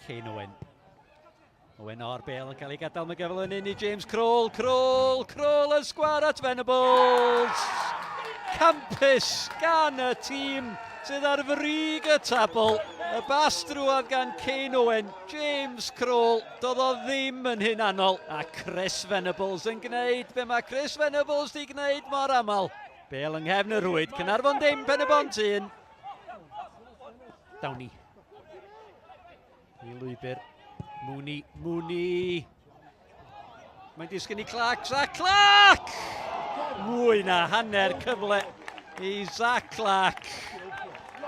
Kane Owen. Owen o'r bel yn cael ei gadael, mae gyfle yn un i James Kroll, Kroll, Kroll yn sgwar at Venables! Campus gan y tîm sydd ar frig y tabl. Y bas drwodd gan Kane Owen, James Kroll, doedd o ddim yn hunanol. A Chris Venables yn gwneud be mae Chris Venables di gwneud mor aml. Bel yng nghefn y rhwyd, Caernarfon dim, Pen y Bont 1. Downey. I lwybr. Mooney, Mooney. Mae'n disgyn i Clark, Zach Clark! Mwy na hanner cyfle i Zach Clark.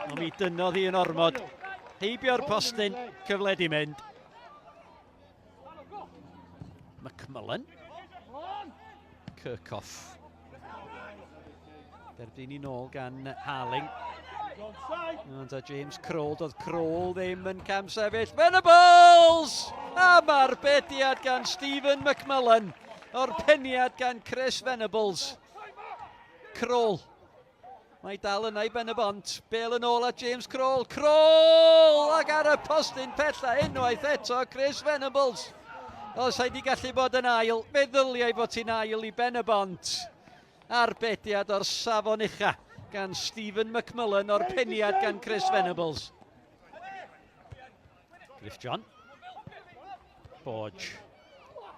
Ond mi dynnodd hi yn ormod. Heibio'r postyn, cyfle di mynd. McMullen. Kirchhoff. Derbyn i nôl gan Harling. Ond a James Kroll, doedd Kroll ddim yn camsefyll. Venables! Am arbediad gan Stephen McMullen. O'r peniad gan Chris Venables. Kroll. Mae dal yna i Ben y Bont. Bel yn ôl at James Kroll. Kroll! Ac ar y postyn pella unwaith eto Chris Venables. Os hai di gallu bod yn ail, fe ddyliai bod ti'n ail i Ben y Bont. Arbediad o'r safon ucha gan Stephen McMullen o'r peniad gan Chris Venables. Griff John. Borge.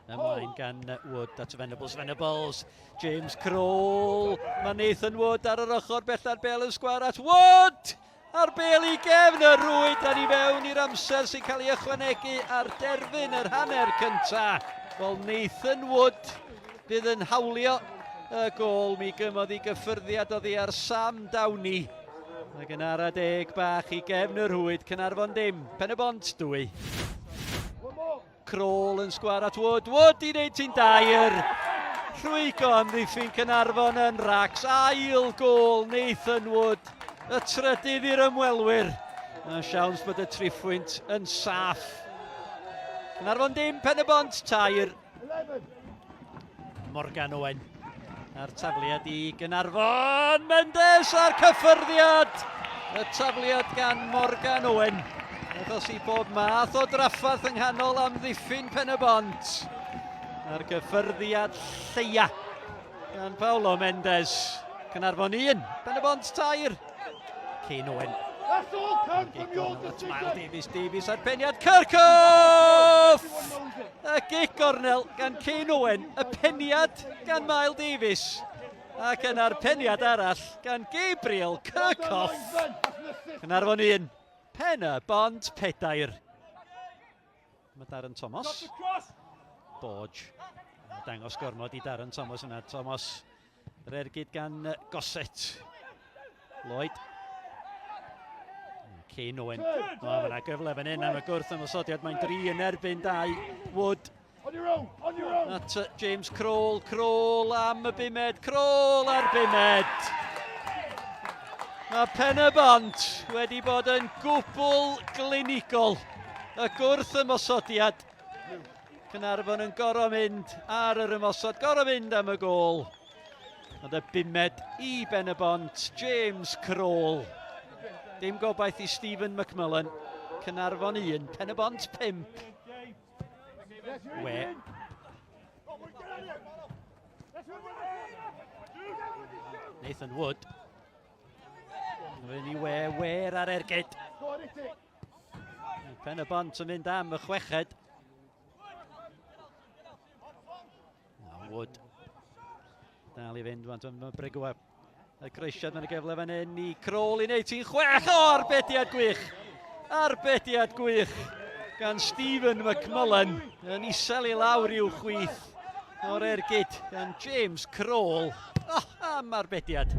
Ymlaen gan Wood at Venables. Venables. James Kroll. Mae Nathan Wood ar yr ochr bella'r bel yn sgwar at Wood! A'r bel i gefn y rwyd a ni fewn i'r amser sy'n cael ei ychwanegu ar derfyn yr hanner cynta. Wel, Nathan Wood bydd yn hawlio y gôl. Mi gymodd i gyffyrddiad oddi ar Sam Downey. Ac yn ara deg bach i gefn y rhwyd, Cynarfon dim, Pen y Bont 2. Kroll yn sgwar at Wood, Wood i wneud ti'n dair. Rhwygo amddiffyn Cynarfon yn racs, ail gôl Nathan Wood, y trydydd i'r ymwelwyr. A siawns bod y triphwynt yn saff. Cynarfon dim, Pen y Bont tair. Morgan Owen a'r tafliad i Gynarfon. Mendes a'r cyffyrddiad! Y tafliad gan Morgan Owen. Achos i bob math o drafferth yng nghanol amddiffyn Pen y Bont. A'r cyffyrddiad lleia gan Paulo Mendes. Cynarfon 1, Pen y Bont 3. Kane Owen. That's all come from your decision. Miles Davies, Davies ar peniad Kirchhoff! Y gic gornel gan Kane Owen, y peniad gan Miles Davies. Ac yna'r peniad arall gan Gabriel Kirchhoff. Cynarfon 1, Pen y Bont 4. Mae Darren Thomas. Borge. Dangos gormod i Darren Thomas yna. Thomas. Yr ergyd gan Gossett. Lloyd. Kane Owen. O, mae yna gyfle fan hyn am y gwrth ymosodiad. Mae'n dri yn erbyn dau. Wood. On your own, on your own. At James Kroll, Kroll am y bumed, Kroll ar bumed. Mae Pen y Bont wedi bod yn gwbl glinigol. Y gwrth ymosodiad. Cynarfon yn gorau mynd ar yr ymosod, gorau mynd am y gôl. Ond y bumed i Ben y Bont, James Kroll. Dim gobaith i Stephen McMullen. Cynarfon 1, Pen y Bont 5. We. Nathan Wood. Fyny we, wer ar ergyd. Pen y Bont yn mynd am y chweched. Wood. Dal i fynd, wan, mae Brigwa. Y croesiad mae'n y gyfle fan hyn i Kroll i wneud ti'n chwech. O, arbediad gwych! Arbediad gwych gan Stephen McMullen yn isel i lawr i'w chwith o'r ergyd gan James Kroll. Oh, am arbediad!